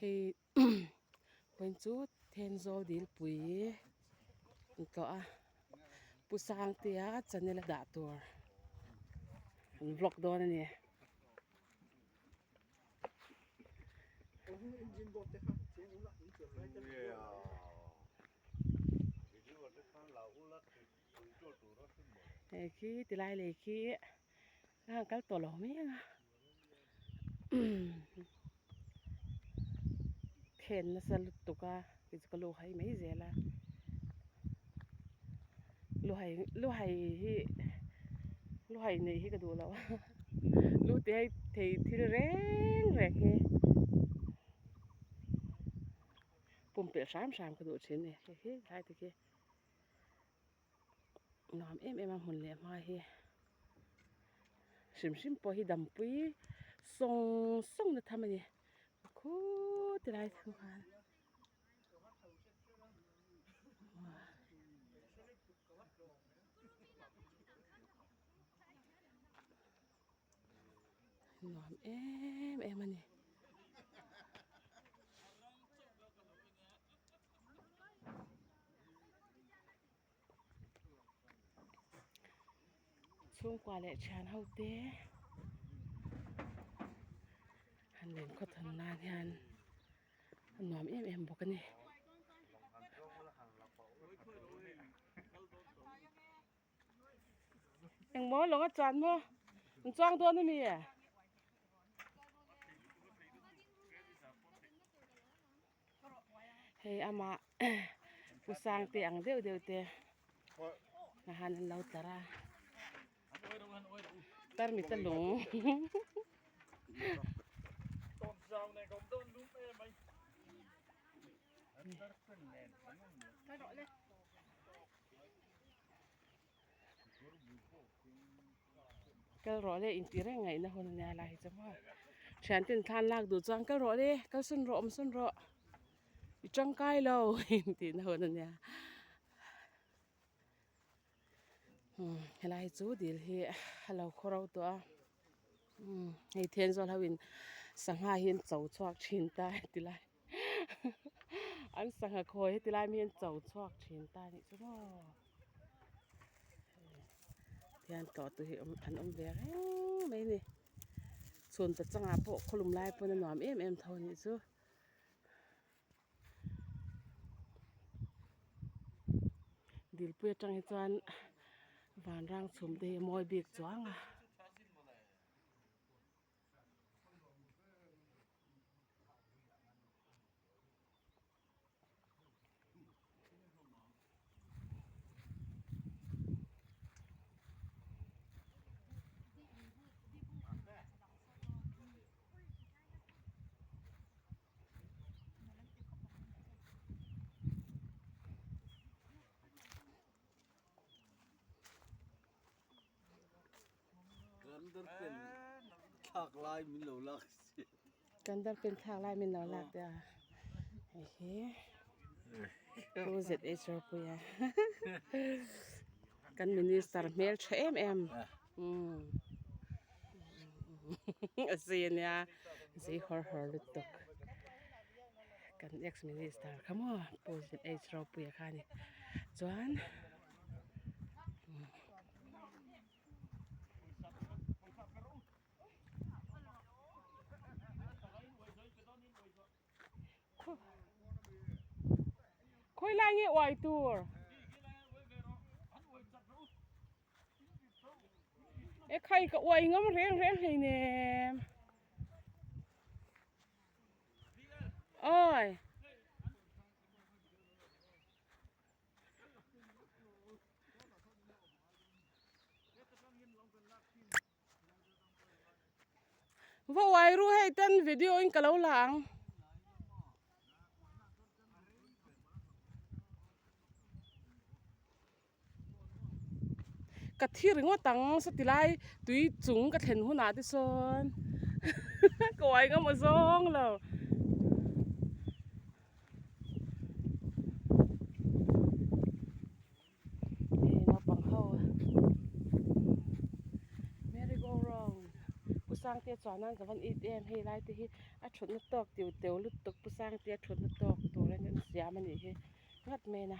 Hei vawiin chu Thenzawl dilpui an tlawh a Pu Sangtea channel a dah tur an vlog dawn a ni. Hei khi tilai lei khi a han kal tawh lo mai ang a khen nasa lutuk a kei chu ka lu hai mai zel a lu hai lu hai hi lu hai neih hi ka duh lo a lu te hai thei thil reng reng hi pumpelh hram hram ka duh thin a ni hei hi helai te khi. Nuam em em a hmun leh hma hi hrim hrim pawh hi dampui sawng sawng na tham a ni khuu ti lai thung khan nuam em em a ni. Chhungkua leh thian ho te han len khaw thawn nan hian a nuam em em bawk a ni. Engmaw lawng a chuan maw an chuang dawn a mi? Hei amah pu sang te ang deuh deuh te a han an lo tlar a tarmit a lung Kal rawh le intih reng ngaihna hun a nia lai hi chu maw thian ten thlan lak duh chuan kal rawh le kal sawn rawh awm sawn rawh i tangkai lo intihna hun a nia umm helai hi chu dil hi a lo khaw ro tawh a umm hei Thenzawl ho in sangha hi an cho chhuak thin ta ti lai an sangha khawi heti lai mi hi an cho chhuak thin ta a nih chu maw. Hian tlawh tu hi awm an awm ve reng mai a ni chhun ta changah pawh khawlum lai pawn a nuam em em tho a nih chu. Dilpui atang hi chuan vanrang chhum te hi a mawi bik chuang a. Kan darpen thlak lai min lo lak te a hei hi Pu ZH Ropuia kan minister hmel tha em em umm a zui a nia zui hawr hawr lutuk kan ex minister kha maw Pu ZH Ropuia kha a ni chuan. Khawi lai nge uai tur? E khai ka uai ngam reng reng hleinem. Oi. Va uai ru hei ten video in ka lo la ang. Ka thi ringawt ang sawti lai tui chung ka thlen hunah te sawn ka uai ngam aw zawng lo. Hei naupang ho merry go round Pu Sangte. chuan nan ka van it em hei lai te hi a thutna tawk tiu teu lutuk pu Sangte a thutna tawk tur a an siam a nih hi nghat main a.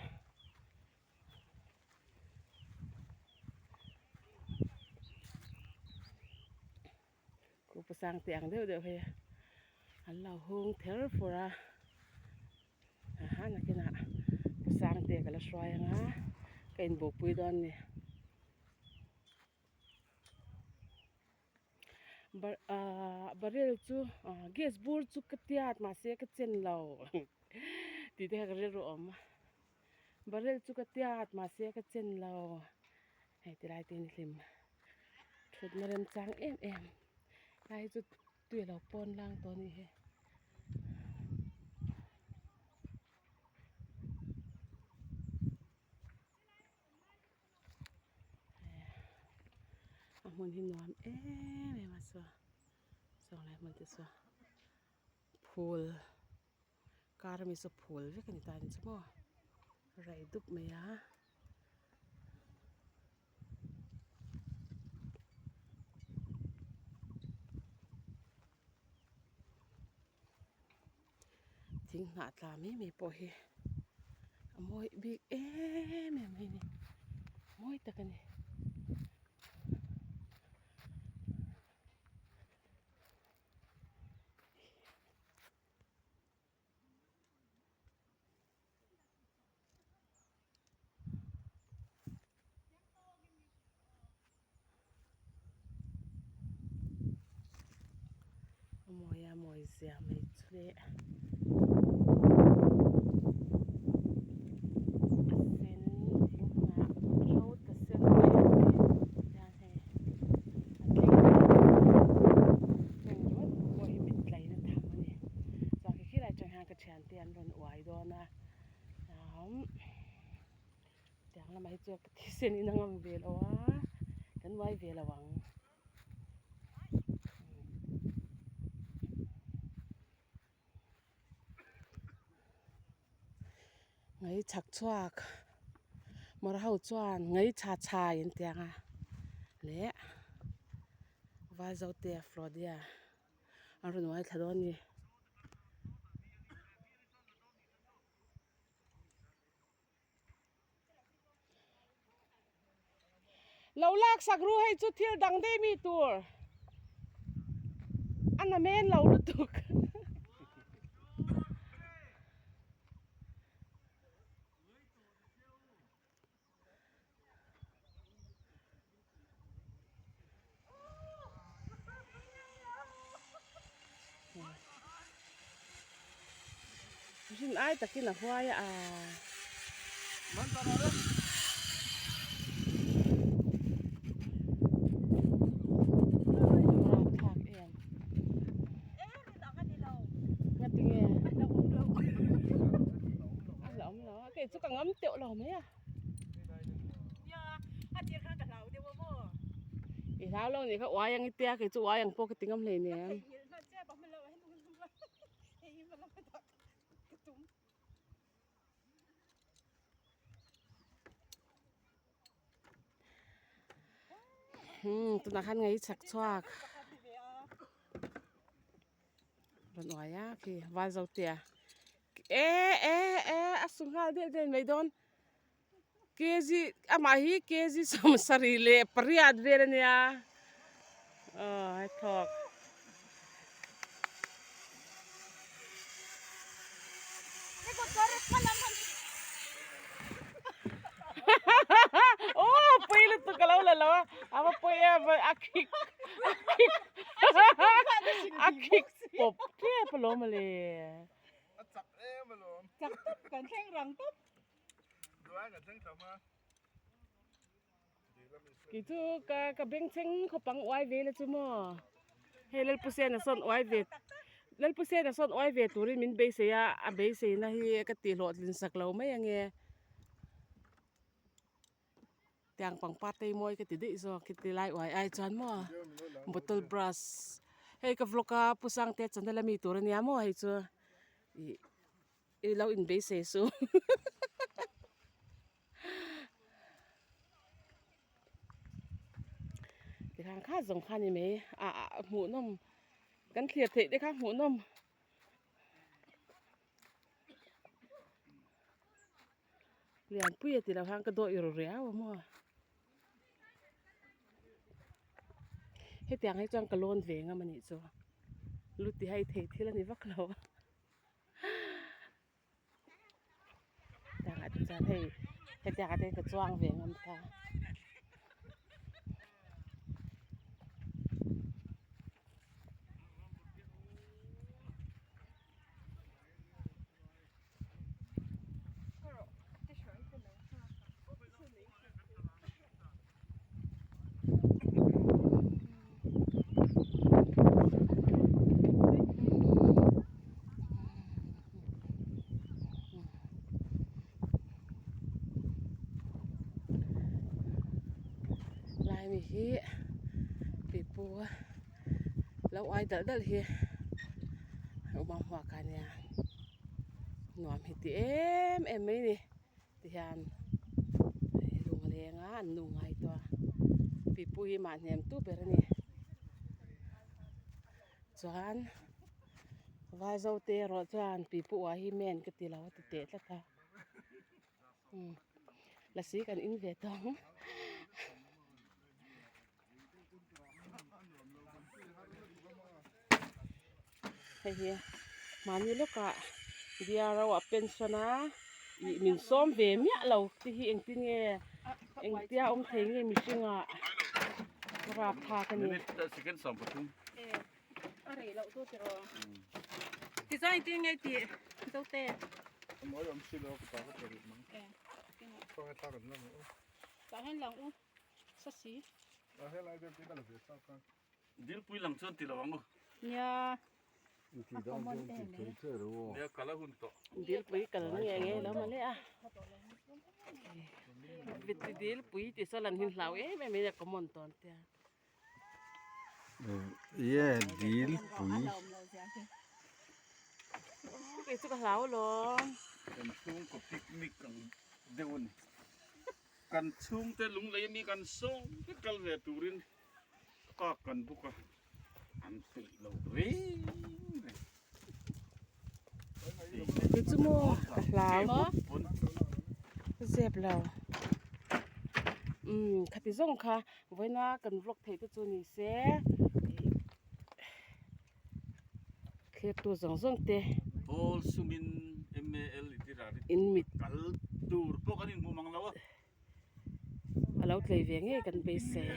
Khu pu Sangte ang deuh deuh hi an lo hung ther fur a aha nakinah pu Sangte ka la hruai anga ka inbukpui dawn a ni. Ahh barrel chu ahh gas bur chu ka tiat mahse ka chen lo tih te kha ka rilru a awm a barrel chu ka tiat mahse ka chen lo hei ti lai te hi hlim thutna remchang em em lai hi chu tui a lo pawn lang tawh a nih hi. A hmun hi nuam em em a saw saw lai hmun te saw phul kar ami saw phul vek a ni ta a ni chu maw rei dup mai a. Thing hnah tla mai mai pawh hi a mawi bik em em mai a ni mawi tak a ni. A mawi a mawi zia mai chu le a sen thing hnah ro ta sen ṭhin mai hian hei a tleng heng ringawt pawh hi mit tlaina tham a ni chuan khi khilai atang hian ka thiante an rawn uai dawn a Tiang lamah hi chuan ka thisen in a ngam ve lo a, kan uai ve lo ang. Ngei chhak chhuak mawr ho chuan ngei chha chhai an ti ang a leh Valzote Flodia an rawn uai thla dawn a ni. Lo lak sak ru hei chu thil dang daih mi tur a na men lo lutuk. Rin ai takin a huai a. Kei chu ka ngam teuh lo mai a. I hlau lo nih kha uai ang i tia kei chu uai ang pawh ka ti ngam hlei nen. Tunah khan ngei chhak chhuak rawn uai a khi val zo tia e e e a su nghal del del mai dawn kg amah hi kg sawmsarih leh pariat vel a nia aw he thawk. Aw pui lutuk ka lo la lo a a va pawi em a khik a khik a khik pawp tep alawm mawle. A chak em alawm. Chak tawp kan thleng rang tawp. Duai kan thleng tham a. Kei chu ka ka bengchheng khawpang uai ve la chu maw hei Lalpusena sawn uai ve Lalpusena sawn uai ve turin min beisei a a beiseina hi ka tih hlawhtlin sak lo mai ange tiang pangpar te hi mawi ka ti daih zawk khiti lai uai ai chuan maw bottle brush hei ka vlog a Pu Sangte channel ami tur ania maw hei chu ih i lo inbeisei suh. Tikhan kha zawng kha ni mai a a hmuh nawm. Kan thlir theih te kha hmuhnawm. Lianpui a ti lo khan ka dawih ru riau a maw. Hetiang hi chuan ka lawn ve ngam a nih chu. Lu ti hai thei thil a ni vak lo. Tangah te chuan hei hetiangah te ka chuang ve ngam ta. Lai mi hi pipu lo uai dalh dalh hi a awm ang huak a nia nuam hi ti em em mai ni. Tihian hei lung a leng a an nu ngai tawh a pipu hi mahni tu ber a ni chuan vai zo te erawh chuan pipu uai hi men ka ti lo a ti teh tlat a umm lasi kan in ve tawh ang. Hei hi mahni lawkah biar a pension a ih min sawm ve miah lo te hi engtin nge engtia awm thei nge mihringah rapthlak a ni. Dilpui lang chuan ti lo ang u. Nia. Nia kal a hun tawh. Dilpui kal nge nge lo mawle a. Dilpui ti saw lan hin hlau em em in a common tawn te a. Ye dilpui. Kei chu ka hlau alawm. Kan chhungkaw picnic ang deuh a ni. Kan chhungte lunglei ami kan sawm vek kal ve turin ka kan buk a, an peih lo reng reng. Kei chu maw ka hlau zep lo. Umm khati zawng kha vawiina kan vlog theih te chu ni se Thlir zawng zawng te. Paul sumin MAL i tirah ri In mit. Kal tur pawh kan inhmu mang lo a. A lo tlei ve ngei kan beisei.